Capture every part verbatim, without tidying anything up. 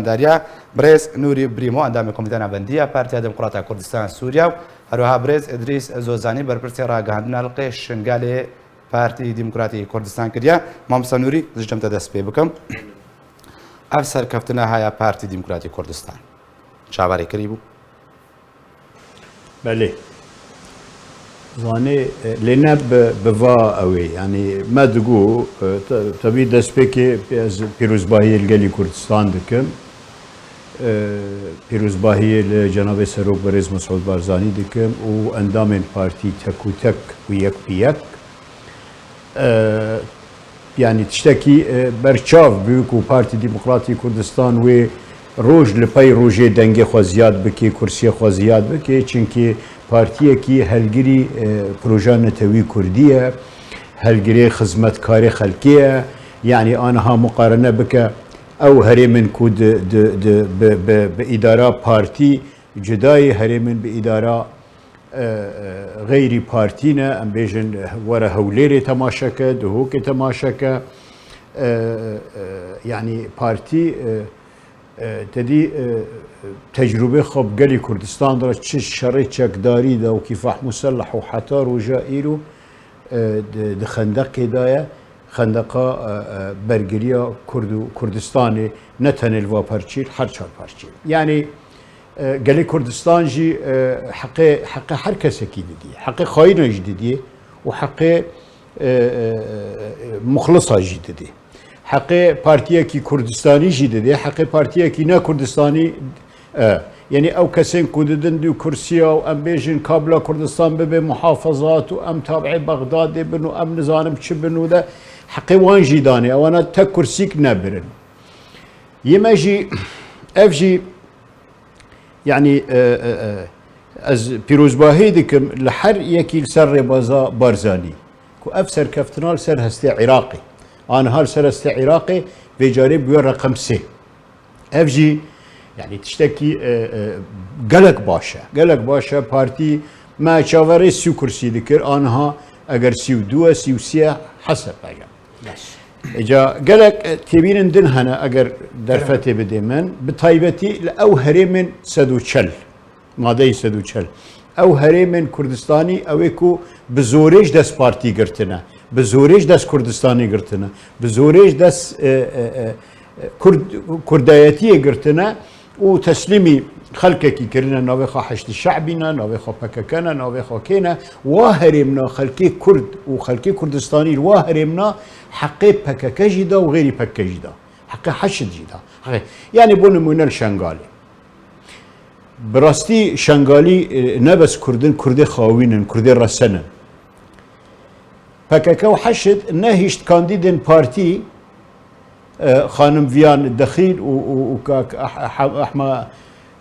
Dariya birêz Nûrî Brîmo, endamê Komîteya Navendî ya Partiya Demokrata Kurdistan Sûriye û herwiha birêz Îdrîs Zozanî, berpirsê ragihandina li qê Şingalê Partî Demokratî Kurdistan kiriye. Mamosta Nûrî, ez ji cem te dest pê bikim. Ev serkeftina haya Partî Demokratî Kurdistan çaverê kirî bû? Belê. Zanê, e, lê ne bi, bi va ew ê. Yanî me digo, e, te-, tevî destpêkê ez pîrozbahiyê li gelî Kurdistan dikim. E, pîrozbahiyê li cenabê Serok Berêz Mesûd Barzanî dikim û endamên partî tek û tek û yek bi yek. E, yanî tiştekî, e, berçav bû ku Partî Demokratî Kurdistan wê roj li pey rojê dengê xwe ziyad bike, kursiyê xwe ziyad bike, çimkî partiyekî helgirî, e, proja netewî kurdî ye, helgirê xizmetkarê xelkê ye. Yanî aniha muqarene bike ew herêmên ku di, di, di, bi, bi, bi îdara partî cudayê herêmên bi îdara e, e, xeyrî partî ne, em bêjin were Hewlêrê temaşe ke, Duhokê temaşe ke, e, e, yanî partî, e, e, te dî, e, tecrûbê xwe bi gelî Kurdistan de çi şerê çekdarî de û kî fehm û seleh û heta roja îro, e, di, di xendeqê de ye. Xendeqa, e, e, bergiriya Kurd û Kurdistanê ne tenê li va parçî, li her çar parçî. Yanî, e, gelê Kurdistan jî, e, heqê, heqê her kesekî didî. Heqê xayîna jî didî û heqê, e, e, e, muxlisa jî didî. Heqê partiyekî Kurdistanî jî didî, heqê partiyekî ne Kurdistanî E, yanî ew kesên ku didin du kursiya û em bêjin ka bila Kurdistan bibe muhafazat û em tabi'ê Bexdadê bin û em nizanim çi bin û de heqê wan jî danê. Ewana tek kursîk nebirin. Yê me jî, ev jî, yanî, e, e, e, ez pîrozbahî dikim li her yekî li ser rêbaza Barzanî ku ev serkeftina li ser hestê Iraqê, aniha li ser hestê Iraqê vê carê bûye reqem sê. Ev jî, yanî tiştekî, e, e, gelek baş e. Gelek baş e. Partî me çaverê sî kursî dikir. Aniha eger sî û du e, sî û sê e, hesep e. Baş. Îca gelek, e, têbînin din hene, eger derfetê bidê min. Bi taybetî li ew herêmên sed û çel. Madeyê sed û çel. Ew herêmên Kurdistanî, ew ê ku bi zorê ji dest partî girtine, bi zorê ji dest Kurdistanê girtine, bi zorê ji dest, e, e, e, Kurd, kurdayetiyê girtine û teslîmî xelkekî kirine, navê xwe Heşdî Şe'bî ne, navê xwe P K K ne, navê xwe kê ne. Wa herêmna xelkê Kurd û xelkê Kurdistanî li wa herêmna heqê P K K jî da û xêrî P K K jî da. Heqê Heşd jî da. Heqê, yanî bo nimûne li Şengalê. Bi rastî Şengalî, e, ne bes Kurd in, Kurdê xawîn in, Kurdê resen in. P K K û Heşd nehişt kandîdên partî, e, xanim Viyan Dexîl û, û, û kak Ah-, Ah-, Ahma,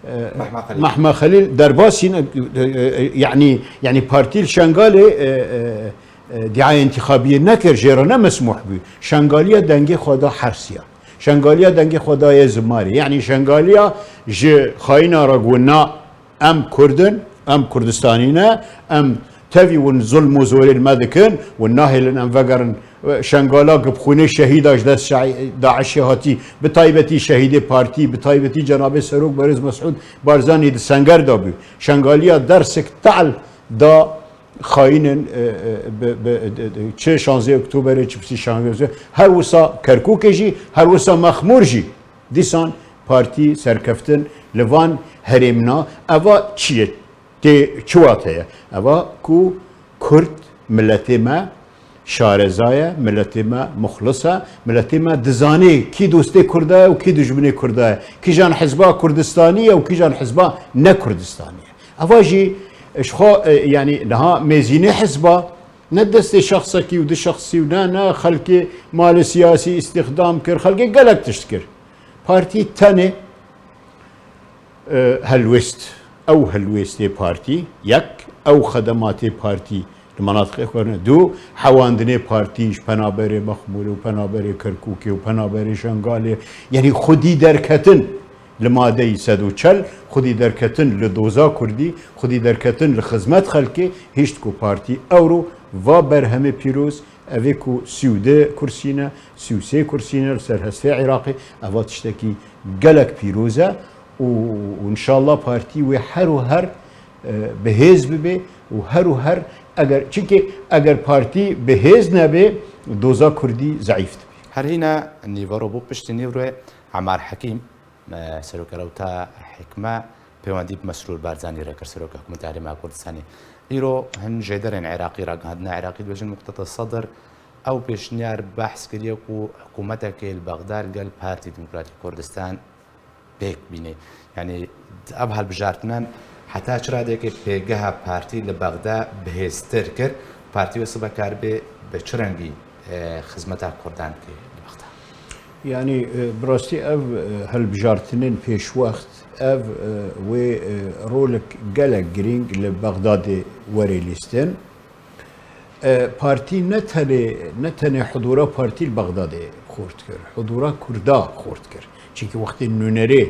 e, Mehma Xelîl. Mehma Xelîl derbasîn, e, e, e, yanî, yanî partî li Şengalê, e, e, e, dîaya întîxabiyê nekir, jê re ne mesmûh bû. Şengaliya dengê xwe da hersiya. Şengaliya dengê xwe dayê zimarê. Yanî Şengaliya ji xayîna re got na, em Kurd in, em Kurdistanî ne, em tevî hûn zulm û zorê li me dikin, hûn nahêlin em vegerin, e, Şengala ku bi xûnê şehîda ji dest şa-, DAIŞê hatî, bi taybetî şehîdê partî, bi taybetî cenabê Serok Berêz Mesûd Barzanî di senger de bû. Şengaliya dersek tehl da xayînên, e, e, bi, bi, de, de, çi şanzê Oktoberê, çi pisî şanzê, her wisa Kerkûkê jî, her wisa Mexmûr jî. Dîsan partî serkeftin li van herêmna, eva çi ye? Tê çi wate ye? Eva ku Kurd miletê me şareza ye, miletê me muxlis e, miletê me dizanê kî dostê Kurda ye û kî dijminê Kurda ye, kîjan hizba Kurdistanî ye û kîjan hizba ne Kurdistanî ye. Eva jî ji xwe, e, yanî niha mêzînê hizba ne destê şexsekî û du şexsî û ne, ne xelkê malê siyasî îstîxdam kir, xelkê gelek tişt kir. Partî tenê, e, helwêst, ew helwêstê partî, yek, ew xedematê partî li menatiqê xwe ne, du, hewandinê partî ji penaberê Mexmûrê û penaberê Kerkûkê û penaberê Şengalê, yanî xwedî derketin. Li madeyî sed û çel xwedî derketin li doza kurdî, xwedî derketin li xizmet xelkê, hişt ku partî ewro va berhemê pîroz, evê ku sî û du kursî ne, sî û sê kursî ne li ser hestê Iraqê, eva tiştekî gelek pîroz e û, û înşallah partî wê her û her, e, bi hêz bibe û her û her eger, çimkî eger partî bi hêz nebe, doza kurdî zeîf dibe. Her hîna nîvero bû piştî nîvroyê Emar Hekîm, e, serokê rewta Hikme, peywendî bi Mesrûr Barzanî re kir, serokê hikûmeta Herêma Kurdistanê. Îro hin jêderên Iraqî ragihandine Iraqî dibêjin Muqteda Sedr ew pêşniyar behs kiriye ku hikûmetekê li Bexda li gel Partî Demokratîk Kurdistan pêk bîne. Yanî ev hilbijartinan heta çi radeyekê pêgeha partî li Bexda bihêztir kir, partî wê sibe karibe bi çi rengî, e, xizmeta Kurdan dike li Bexda? Yanî, e, bi rastî ev, e, hilbijartinên pêşwext, ev, e, wê, e, rolek gelek girîng li Bexdadê werê lîstin. E, partî ne tenê, ne tenê hudûra partî li Bexdadê xurt kir, hudûra Kurda xurt kir. Çimkî wextê nûnerê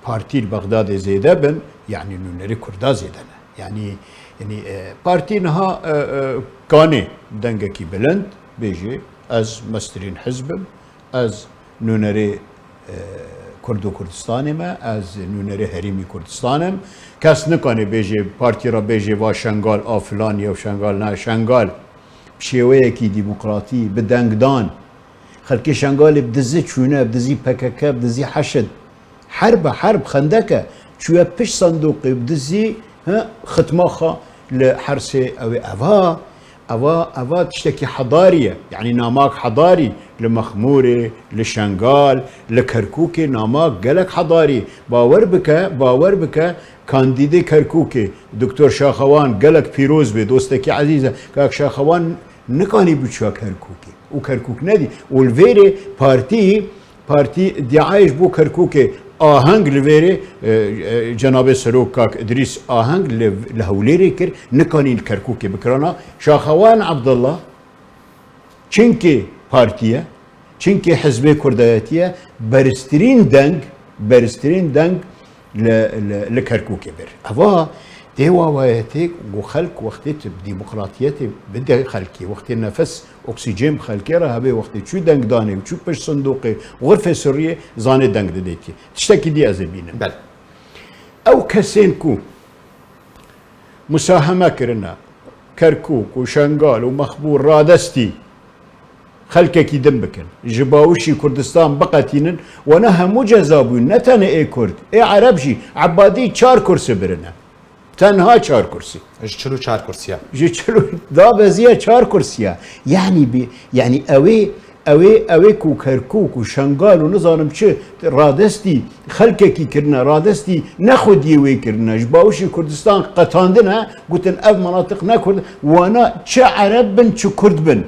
partî li Bexdadê zêde bin, yanî nûnerê Kurda zêde ne. Yanî, yanî, e, partî niha, e, e, kanê dengekî bilind bêjê, ez mestirîn hizb im, ez nûnerê, e, Kurd û Kurdistanê me, ez nûnerê Herêmî Kurdistan im. Kes nikanê bêjê, partî re bêjê va Şengal a filan ye û Şengal na, Şengal bi şêweyekî demokratî, bi dengdan, xelkê Şengalê bi dizî çûne, bi dizî P K K, bi dizî Heşd, herb e, herb, xendek e, çûye pişt sindoqê, bi dizî, he, xitma xwe li Hersê, ew ê eva, eva, eva tiştekî hedarî ye. Yanî namak hedarî li Mexmûrê, li Şengal, li Kerkûkê namak gelek hedarî. Bawer bike, bawer bike, kandîdê Kerkûkê, Doktor Şaxewan, gelek pîroz be, dostekî ezîz e. Kak Şaxewan nikanî biçûya Kerkûkê û Kerkûk nedî. Û li vêrê partî, partî diayê ji bo Kerkûkê aheng li vêrê, e, e, Cenabê Serok Kak Idrîs aheng li, li Hewlêrê kir, nikanî li Kerkûkê bikirana. Şaxewan Abdullah, çimkî partî ye, çimkî hizbê kurdayetî ye, beriztirîn deng, beriztirîn deng li, li, li Kerkûkê bir. Eva dê wawayetê ku xelk wextê tu demokratiyetê bide xelkê, wextê nefes, oksîjen bi xelkê re hebe, wextê çû dengdanê û çû pişt sindoqê, xurfê sirriyê, zanê deng didêtî. Tiştekî dî ez ê bînim. Bel. Ew kesên ku musaheme kirine, Kerkûk û Şengal û Mexbûr radestî xelkekî din bikin, ji bawişî Kurdistan biqetînin, wana hemû ceza bûn, ne tenê ê Kurd, ê Ereb jî. Ebadî çar kursî birine. Tenha çar kursî. Ji çil û çar kursiya. Ji çil û dabeziye çar kursiya. Yanî bi, yanî ew ê, ew ê, ew ê ku Kerkûk û Şengal û nizanim çi radestî xelkekî kirine, radestî nexwediyê wê kirine, ji bawişî Kurdistan qetandine, gotin ev menatiq ne Kurd, wana çi Ereb bin, çi Kurd bin.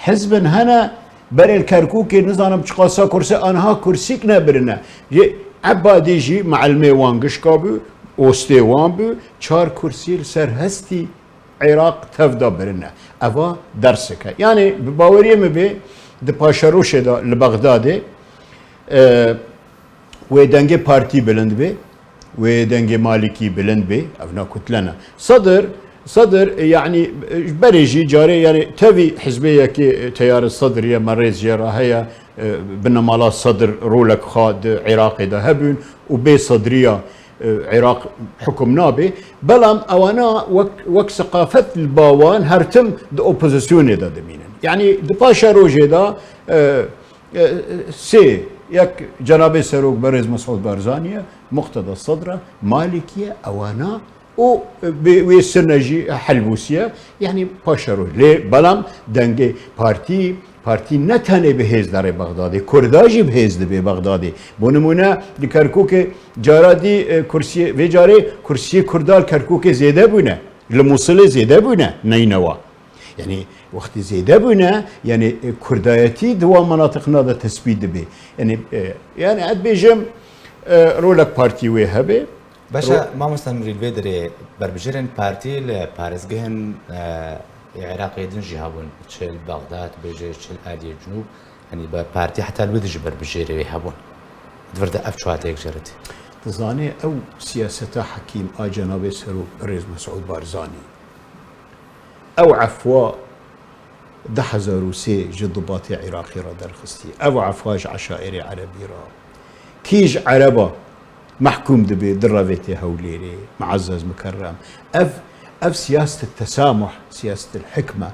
Hizbin hene, berê li Kerkûkê nizanim çiqasa kursî, aniha kursîk nebirine. Yê Ebadî jî meelmê wan gişka bû, ostê wan bû, çar kursî li ser hestî Iraq tevda birine. Eva dersek e. Yanî bi baweriyê min bê, di paşeroşê de li Bexdadê, e, wê dengê partî bilind bê, wê dengê Malîkî bilind bê, ev na kutle ne. Sedir, Sedir, e, yanî, e, berê jî carê, yanî tevî hizbê yekê, e, teyarê Sedir ye, me rêz jê re heye, e, binemala Sedir rolek xwe di Iraqê de hebûn û bê Sediriya, e, Iraq hukum nabe. Belam ewana wek, wek seqafet li ba wan her tim di opozisyonê de dimînin. Yanî di paşerojê de, e, e, sê, yek Cenabê Serok Berêz Mesûd Barzanî ye, Muqteda Sedr e, Malîkî ye, ewana û bi wê sirne jî helbûsiye, yanî paşeroj. Lê belam dengê partî, partî ne tenê bi hêz derê Bexdadê, Kurda jî bi hêz dibê Bexdadê. Bo nimûne li Kerkûkê cara dî, e, kursiyê, vê carê kursiyê Kurda li Kerkûkê zêde bûne, li Mûsilê zêde bûne, neynewa. Yanî wextê zêde bûne, yanî, e, Kurdayetî di wan menatiqina de tesbît dibe. Yanî, e, yanî ez dibêjim, e, rolek partî wê hebe. Baş e, Ro- mamoste Nûrî, li vê derê berbijêrên partî li parêzgehên, e, Iraqê din jî hebûn. Çi li Bexdad bêje, çi li Aliyê Cinûb, yanî bi partî heta li wê dijî berbijêrê wê hebûn. Di vir de ev çi hate yekjeritî? Dizanê ew siyaseta hekîm a Cenabê Serok Birêz Mesûd Barzanî, ew efwa du hezar û sê ji dubatê Iraqê re derxistî. Ev efwa ji eşairê Erebî re. Kî ji Ereba mehkûm dibe di revêtê Hewlêrê, muezzez mukerrem. Ev, ev siyaset tesamuh, siyaset hikme.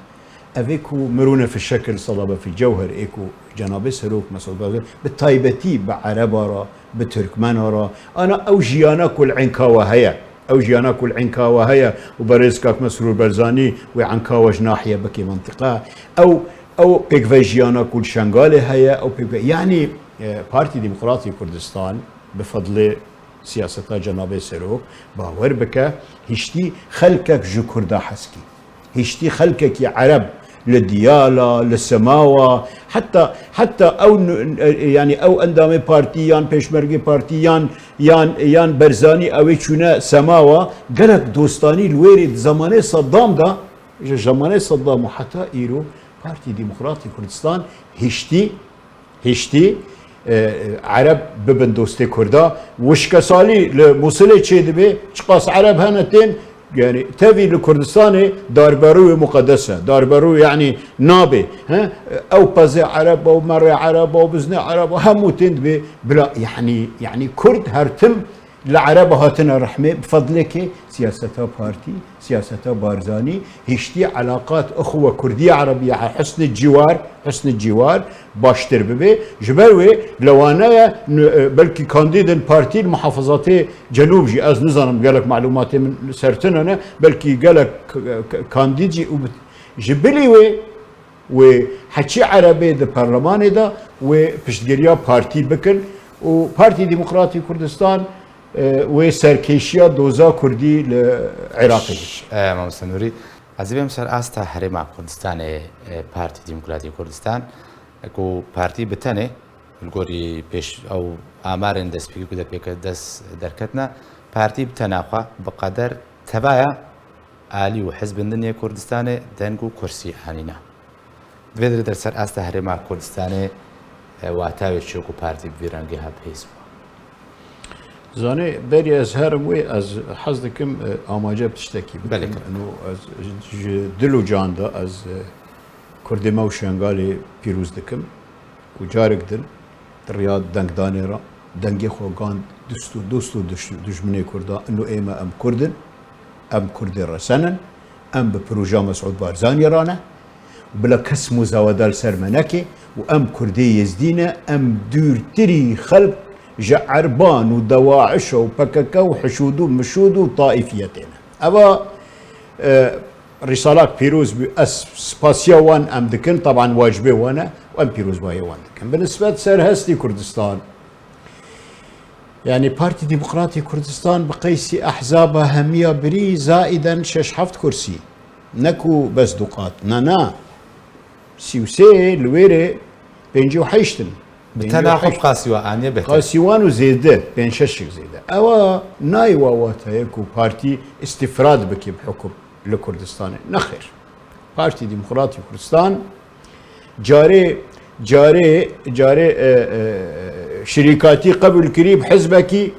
Ev ê ku mirûne fi şekil salaba fi cewher ê ku cenabê serok Mesûd Barzanî bi taybetî bi Ereba re, bi Tirkmena re, ana ew jiyana ku li Enkawa heye. Ew jiyana ku li Enkawa heye û berêz kak Mesrûr Barzanî wê Enkawa ji nahiye bike mentiqa. Ew, ew pêkve jiyana ku li Şengalê heye, ew pêkve, yanî, e, Partî Demokratî Kurdistan bi fedlê siyaseta cenabê serok, bawer bike, hiştî xelkek ji Kurda hez kî. Hiştî xelkekî Ereb li Diyala, li Semawa, heta, heta ew nu-, e, yanî ew endamê partî yan pêşmergê partî yan, yan, yan Berzanî ew ê çûne Semawa, gelek dostanî li wê rê di zemanê Seddam de, ji zemanê Seddam û heta îro Partî Demokratî Kurdistan hiştî Hiştî, e, Ereb bibin dostê Kurda. Wişkesalî li Mûsilê çêdibe, çiqas Ereb hene tên, yanî tevî li Kurdistanê darberûyê muqedes e. Darberû yanî nabe. He? Ew pezê Ereb, ew merê Ereb, ew biznê Ereb, hemû tên dibê bila, yanî, yanî Kurd her tim Li Ereba hatine rehmê, bi fedlekê siyaseta partî, siyaseta Barzanî, hiştî elaqat ixwe Kurdî Erebî ya husnê cîwar, husnê cîwar baştir bibe. Ji ber wê lewane ye, n-, e, belkî kandîdên partî li muhafazatê Cenûb jî, ez nizanim, gelek malûmatê min ser tune ne, belkî gelek k-, k-, kandîd jî û bi-, ji bilî wê Wê heçî Erebê di perlemanê de wê piştgiriya partî bikin û Partî Demokratî Kurdistan, e, wê serkêşiya doza Kurdî li Iraqê bike. E, Mamoste Nûrî, ez ê bêm ser asta Herêma Kurdistanê, e, Partî Demokratî Kurdistan, ku partî bi tenê, li gorî pêş ew amarên destpêkî ku de pêke dest derketine, partî bi tena xwe bi qeder tevaya alî û hizbên din yê Kurdistanê deng û kursî anîne. Di vê derê de ser asta Herêma Kurdistanê, e, wata wê çi ku partî bi vî rengê hat hêz bû? Zanê, berî ez herim wê, ez hez dikim, e, amaje bi tiştekî bikim. Belê, kir. Ino ez ji dil û can de ez, e, Kurdê me û Şengalê pîroz dikim. Û carek din di riya dengdanê re, dengê xwe gan dist û dost û duş-, dijminê Kurda, ino ême em Kurd in, em Kurdê resen in, em bi proja Mesûd Barzanî re ne, bila kes muzawede li ser me neke û em Kurdê Yêzdî ne, em dûrtirî xelk ji Erban û Dewaişa û P K K û hişûd û mişûd û taîfiyetê ne. Eva, e, Rîsalak pîroz bû, ez spasiya wan em dikin, teban wacibê wan e û em pîrozbahiya wan dikin. Bi nisbet ser hestî Kurdistan, yanî Partî Demokratî Kurdistan bi qeysî ehzaba hemiya birî zaîden şeş heft kursî, ne ku bes du qat, na, na, sî û sê li wê rê pêncî û heşt in. Bi tena xwe bi qasî wan aniye bêhtir. Qasî wan û zêde, pênc şeşek zêde. Ewa nayê wa wateye ku partî îstîfrad bike bi hukum li Kurdistanê. Nexêr. Partî Demokratî Kurdistan carê, carê, carê, e, e, şirîkatî qebûl kirî bi hizbekî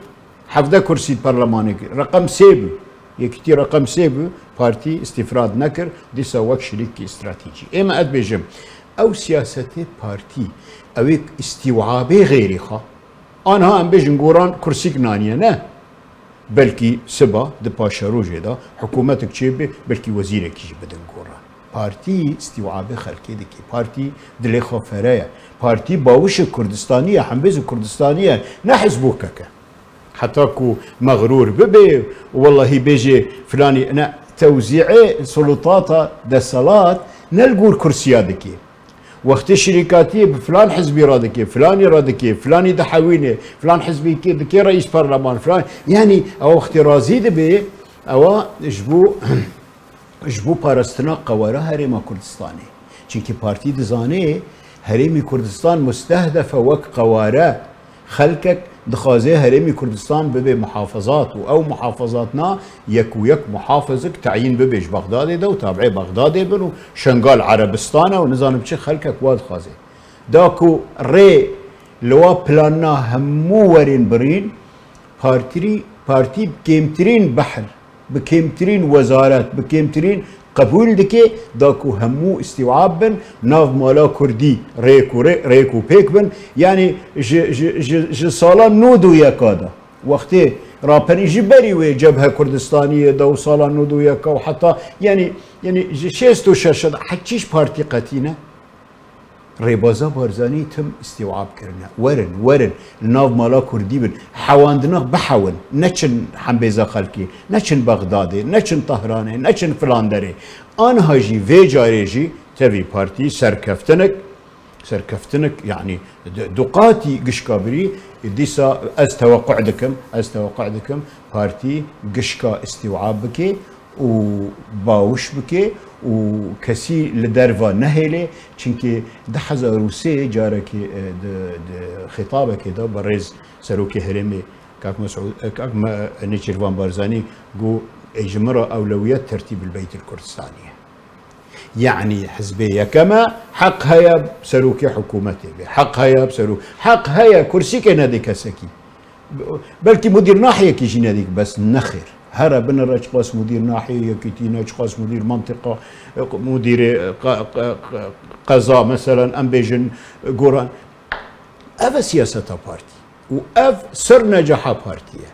hevdeh kursî di perlemanê kir. Reqem sê bû. Yekîtî reqem sê bû. Partî îstîfrad nekir. Dîsa wek şirîkî stratejî. Ê me ez bêjim, ew siyasetê partî, ew ê îstîwabê xêrê xwe. Anha em bêjin goran kursîk naniye, ne? Belkî siba di paşerojê de hikûmetek çêbibe, belkî wezîrekî jî bidin gora. Partî îstîwabê xelkê dike. Partî dilê xwe fere ye. Partî bawişek Kurdistanî ye, hembêzek Kurdistanî ye, ne hizbokek e. Heta ku mexrûr bibe û wellahî bêjê filanî, ne, tewzîê sultata deselat ne li gor kursiya dike. Wextê şirîkatiyê bi filan hizbî re dike, filanî re dike, filanî dihewîne, filan hizbî dike reîs perleman, filan, yanî ew wextê razî dibe, ewa ji bo, ji bo parastina qewara Herêma Kurdistanê. Çimkî partî dizane Herêmî Kurdistan mustehdef e wek qeware. Xelkek dixwaze Herêmî Kurdistan bibe muhafezat û ew muhafezatna yek û yek muhafizek teyîn bibe ji Bexdadê de û tabiê Bexdadê bin û Şengal Erebistan e û nizanim çi, xelkek wa dixwaze. Da ku rê li wa planna hemû werên birîn, partî, partî bi kêmtirîn behr, bi kêmtirîn wezaret, bi kêmtirîn qebûl dike, da ku hemû îstîwab bin, nav mala kurdî rêk û rê-, rêk û pêk bin. Yanî ji, ji, ji, ji sala nod û yeka de, wextê raperî ji berî wê Cebhe Kurdistaniyê de û sala nod û yeka û heta, yanî, yanî ji şêst û şeş de heçîş partî qetî ne. Rêbaza Barzanî tim îstîwab kirine. Werin, werin, li nav mala kurdî bin. Hewandina bihewin. Neçin hembêza xelkê. Neçin Bexdadê. Neçin Tehranê. Neçin filan derê. Aniha jî vê carê jî tevî partî serkeftinik, serkeftinik, yanî du-, duqatî gişka birî, dîsa ez tewequ dikim, ez tewequ dikim, partî gişka îstîwab bike û bawiş bike û kesî li derva nehêlê. Çimkî du hezar û sê carekî, e, di, di xîtabekê de berêz Serokê Herêmê Kak Mesûd, e, Kak Me-, Nêçîrvan Barzanî got, ê ji min re ewlewiyet tertîb el beyt el Kurdistanî ye. Yanî hizbê yekem e, heq heye serokê hikûmetê be. Heq heye serok-, heq heye kursîkê nedê kesekî. Belkî mudîr nahiyekî jî nedîk, bes nexêr. Here binire çiqas mudîr nahiyê yekîtî ne, çiqas mudîr mentiqa, mudîrê qe-, qe-, qe-, qeza, meselen, em bêjin goran. Ev e siyaseta partî. Û ev sir necaha partî ye.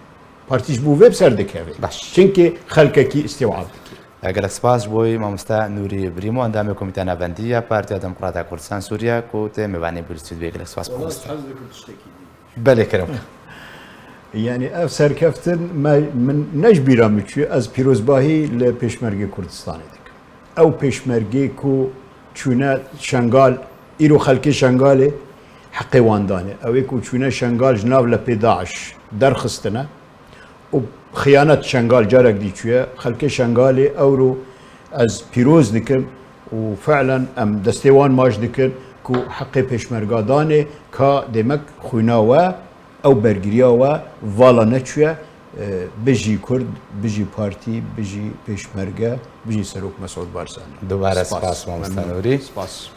Partî ji bo vê bi ser dikeve. Baş. Çimkî xelkekî îstîwab dike. Gelek spas ji bo wî, mamoste Nûrî Brîmo, endamê Komîteya Navendî ya Partiya Demokrata Kurdistan Sûriye, ku tê mêvanê Bûrîs Stûdyoyê. Gelek spas, mamoste. Ez dikim tiştekî dî. Belê, kerem. Yanî ev serkeftin me, min ne ji bîra min çû, ez pîrozbahî li Pêşmergê Kurdistanê dikim. Ew Pêşmergê ku çûne Şengal, îro xelkê Şengalê heqê wan dane. Ew ê ku çûne Şengal ji nav lepê DAIŞ derxistine û xiyanet Şengal carek dî çûye. Xelkê Şengalê ewro ez pîroz dikim û fi'len em destê wan maç dikin ku heqê Pêşmerga danê, ka demek xwîna we, ew bergiriya we vala neçûye. E, bijî Kurd, bijî partî, bijî Pêşmerge, bijî Serok Mesûd Barzanî. Dubare spas, mamoste Nûrî. Spas.